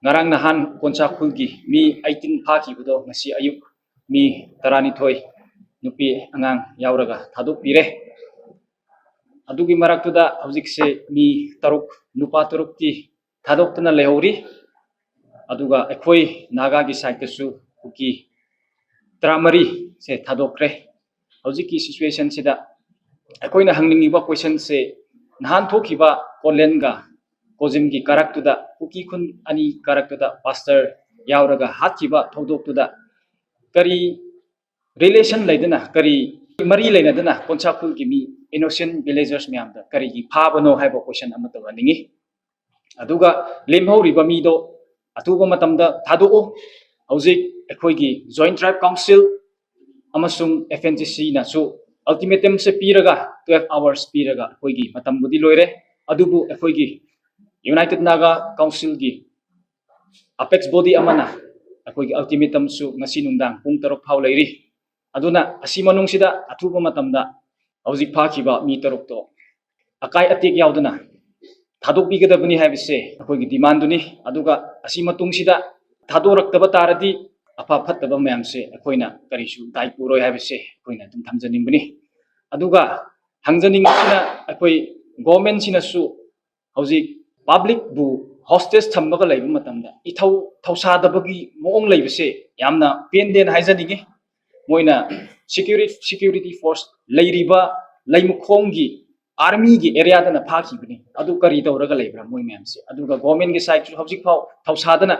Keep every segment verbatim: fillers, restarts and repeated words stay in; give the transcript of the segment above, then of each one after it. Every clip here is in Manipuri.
ꯉꯔꯥꯡ ꯅꯍꯥꯟ ꯀꯣꯟꯁꯥꯈꯨꯜꯒꯤ ꯃꯤ eighteen ꯐꯥꯈꯤꯕꯗꯣ ꯉꯁꯤ ꯑꯌꯨꯛ ꯃꯤ ꯇꯔꯥꯅꯤꯊꯣꯏ, ꯅꯨꯄꯤ ꯑꯉꯥꯡ ꯌꯥꯎꯔꯒ ꯊꯥꯗꯣꯛꯄꯤꯔꯦ꯫ ꯑꯗꯨꯒꯤ ꯃꯔꯛꯇꯨꯗ ꯍꯧꯖꯤꯛꯁꯦ ꯃꯤ ꯇꯔꯨꯛ, ꯅꯨꯄꯥ ꯇꯔꯨꯛꯇꯤ ꯊꯥꯗꯣꯛꯇꯅ ꯂꯩꯍꯧꯔꯤ꯫ ꯑꯗꯨꯒ ꯑꯩꯈꯣꯏ ꯅꯥꯒꯥꯒꯤ ꯁꯥꯏꯠꯇꯁꯨ ꯀꯨꯀꯤ ꯇꯔꯥꯃꯔꯤꯁꯦ ꯊꯥꯗꯣꯛꯈ꯭ꯔꯦ꯫ ꯍꯧꯖꯤꯛꯀꯤ ꯁꯤꯆꯨꯋꯦꯁꯟꯁꯤꯗ ꯑꯩꯈꯣꯏꯅ ꯍꯪꯅꯤꯡꯉꯤꯕ ꯀꯣꯏꯁꯟꯁꯦ, ꯅꯍꯥꯟ ꯊꯣꯛꯈꯤꯕ ꯀꯣꯂꯦꯟꯒ ꯀꯣꯖꯤꯝꯒꯤ ꯀꯥꯔꯛꯇꯨꯗ, ꯀꯨꯀꯤ ꯈꯨꯟ ꯑꯅꯤ ꯀꯥꯔꯛꯇꯨꯗ ꯄꯥꯁꯇꯔ ꯌꯥꯎꯔꯒ ꯍꯥꯠꯈꯤꯕ ꯊꯧꯗꯣꯛꯇꯨꯗ ꯀꯔꯤ ꯔꯤꯂꯦꯁꯟ ꯂꯩꯗꯅ, ꯀꯔꯤ ꯃꯔꯤ ꯂꯩꯅꯗꯅ ꯀꯣꯟꯁꯥꯈꯨꯜꯒꯤ ꯃꯤ, ꯏꯅꯣꯁꯦꯟ ꯚꯤꯂꯦꯖꯔꯁ ꯃꯌꯥꯝꯗ ꯀꯔꯤꯒꯤ ꯐꯥꯕꯅꯣ ꯍꯥꯏꯕ ꯀꯣꯏꯁꯟ ꯑꯃ ꯇꯧꯍꯟꯅꯤꯡꯉꯤ꯫ ꯑꯗꯨꯒ ꯂꯦꯝꯍꯧꯔꯤꯕ ꯃꯤꯗꯣ ꯑꯊꯨꯕ ꯃꯇꯝꯗ ꯊꯥꯗꯣꯛꯎ꯫ ꯍꯧꯖꯤꯛ ꯑꯩꯈꯣꯏꯒꯤ ꯖꯣꯏꯟ ꯇ꯭ꯔꯥꯏꯕ ꯀꯥꯎꯟꯁꯤꯜ ꯑꯃꯁꯨꯡ F N G Cꯅꯁꯨ ꯑꯜꯇꯤꯃꯦꯇꯝꯁꯦ ꯄꯤꯔꯒ, twelve hours ꯄꯤꯔꯒ, ꯑꯩꯈꯣꯏꯒꯤ ꯃꯇꯝꯕꯨꯗꯤ ꯂꯣꯏꯔꯦ, ꯑꯗꯨꯕꯨ ꯑꯩꯈꯣꯏꯒꯤ ꯌꯨꯅꯥꯏꯇꯦꯗ ꯅꯥꯒꯥ ꯀꯥꯎꯟꯁꯤꯜꯒꯤ ꯑꯄꯦꯛꯁ ꯕꯣꯗꯤ ꯑꯃꯅ ꯑꯩꯈꯣꯏꯒꯤ ꯑꯜꯇꯤꯃꯦꯇꯝꯁꯨ ꯉꯁꯤ ꯅꯨꯡꯗꯥꯡ ꯄꯨꯡ ꯇꯔꯨꯛ ꯐꯥꯎ ꯂꯩꯔꯤ꯫ ꯑꯗꯨꯅ ꯑꯁꯤ ꯃꯅꯨꯡꯁꯤꯗ ꯑꯊꯨꯕ ꯃꯇꯝꯗ ꯍꯧꯖꯤꯛ ꯐꯥꯈꯤꯕ ꯃꯤ ꯇꯔꯨꯛꯇꯣ ꯑꯀꯥꯏ ꯑꯇꯦꯛ ꯌꯥꯎꯗꯅ ꯊꯥꯗꯣꯛꯄꯤꯒꯗꯕꯅꯤ ꯍꯥꯏꯕꯁꯦ ꯑꯩꯈꯣꯏꯒꯤ ꯗꯤꯃꯥꯟꯗꯨꯅꯤ꯫ ꯑꯗꯨꯒ ꯑꯁꯤ ꯃꯇꯨꯡꯁꯤꯗ ꯊꯥꯗꯣꯔꯛꯇꯕ ꯇꯥꯔꯗꯤ ꯑꯐ ꯐꯠꯇꯕ ꯃꯌꯥꯝꯁꯦ ꯑꯩꯈꯣꯏꯅ ꯀꯔꯤꯁꯨ ꯗꯥꯏ ꯄꯨꯔꯣꯏ ꯍꯥꯏꯕꯁꯦ ꯑꯩꯈꯣꯏꯅ ꯑꯗꯨꯝ ꯊꯝꯖꯅꯤꯡꯕꯅꯤ꯫ ꯑꯗꯨꯒ ꯍꯪꯖꯅꯤꯡꯕꯁꯤꯅ, ꯑꯩꯈꯣꯏ ꯒꯣꯔꯃꯦꯟꯁꯤꯅꯁꯨ ꯍꯧꯖꯤꯛ ꯄꯕ꯭ꯂꯤꯛꯄꯨ ꯍꯣꯁꯇꯦꯖ ꯊꯝꯕꯒ ꯂꯩꯕ ꯃꯇꯝꯗ ꯏꯊꯧ ꯊꯧꯁꯥꯗꯕꯒꯤ ꯃꯑꯣꯡ ꯂꯩꯕꯁꯦ ꯌꯥꯝꯅ ꯄꯦꯟꯗꯦꯅ ꯍꯥꯏꯖꯅꯤꯡꯉꯤ꯫ ꯃꯣꯏꯅ ꯁꯦꯀ꯭ꯌꯨꯔꯤ-, ꯁꯦꯀ꯭ꯌꯨꯔꯤꯇꯤ ꯐꯣꯔꯁ ꯂꯩꯔꯤꯕ ꯂꯩꯃꯈꯣꯡꯒꯤ ꯑꯥꯔꯃꯤꯒꯤ ꯑꯦꯔꯤꯌꯥꯗꯅ ꯐꯥꯈꯤꯕꯅꯤ꯫ ꯑꯗꯨ ꯀꯔꯤ ꯇꯧꯔꯒ ꯂꯩꯕ꯭ꯔꯥ ꯃꯣꯏ ꯃꯌꯥꯝꯁꯦ? ꯑꯗꯨꯒ ꯒꯣꯔꯃꯦꯟꯒꯤ ꯁꯥꯏꯠꯁꯨ ꯍꯧꯖꯤꯛ ꯐꯥꯎ ꯊꯧꯁꯥꯗꯅ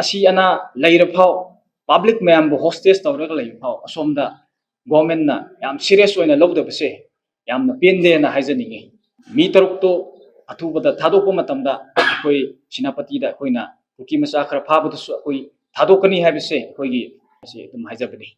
ꯑꯁꯤ ꯑꯅꯥ ꯂꯩꯔ ꯐꯥꯎ, ꯄꯕ꯭ꯂꯤꯛ ꯃꯌꯥꯝꯕꯨ ꯍꯣꯁꯇꯦꯖ ꯇꯧꯔꯒ ꯂꯩꯕ ꯐꯥꯎ ꯑꯁꯣꯝꯗ ꯒꯣꯔꯃꯦꯟꯅ ꯌꯥꯝ ꯁꯤꯔꯤꯌꯁ ꯑꯣꯏꯅ ꯂꯧꯗꯕꯁꯦ ꯌꯥꯝꯅ ꯄꯦꯟꯗꯦꯅ ꯍꯥꯏꯖꯅꯤꯡꯉꯤ꯫ ꯃꯤ ꯇꯔꯨꯛꯇꯣ ꯑꯊꯨꯕꯗ ꯊꯥꯗꯣꯛꯄ ꯃꯇꯝꯗ ꯑꯩꯈꯣꯏ ꯁꯦꯅꯥꯄꯇꯤꯗ ꯑꯩꯈꯣꯏꯅ ꯀꯨꯀꯤ ꯃꯆꯥ ꯈꯔ ꯐꯥꯕꯗꯁꯨ ꯑꯩꯈꯣꯏ ꯊꯥꯗꯣꯛꯀꯅꯤ ꯍꯥꯏꯕꯁꯦ ꯑꯩꯈꯣꯏꯒꯤ ꯑꯁꯤ ꯑꯗꯨꯝ ꯍꯥꯏꯖꯕꯅꯤ꯫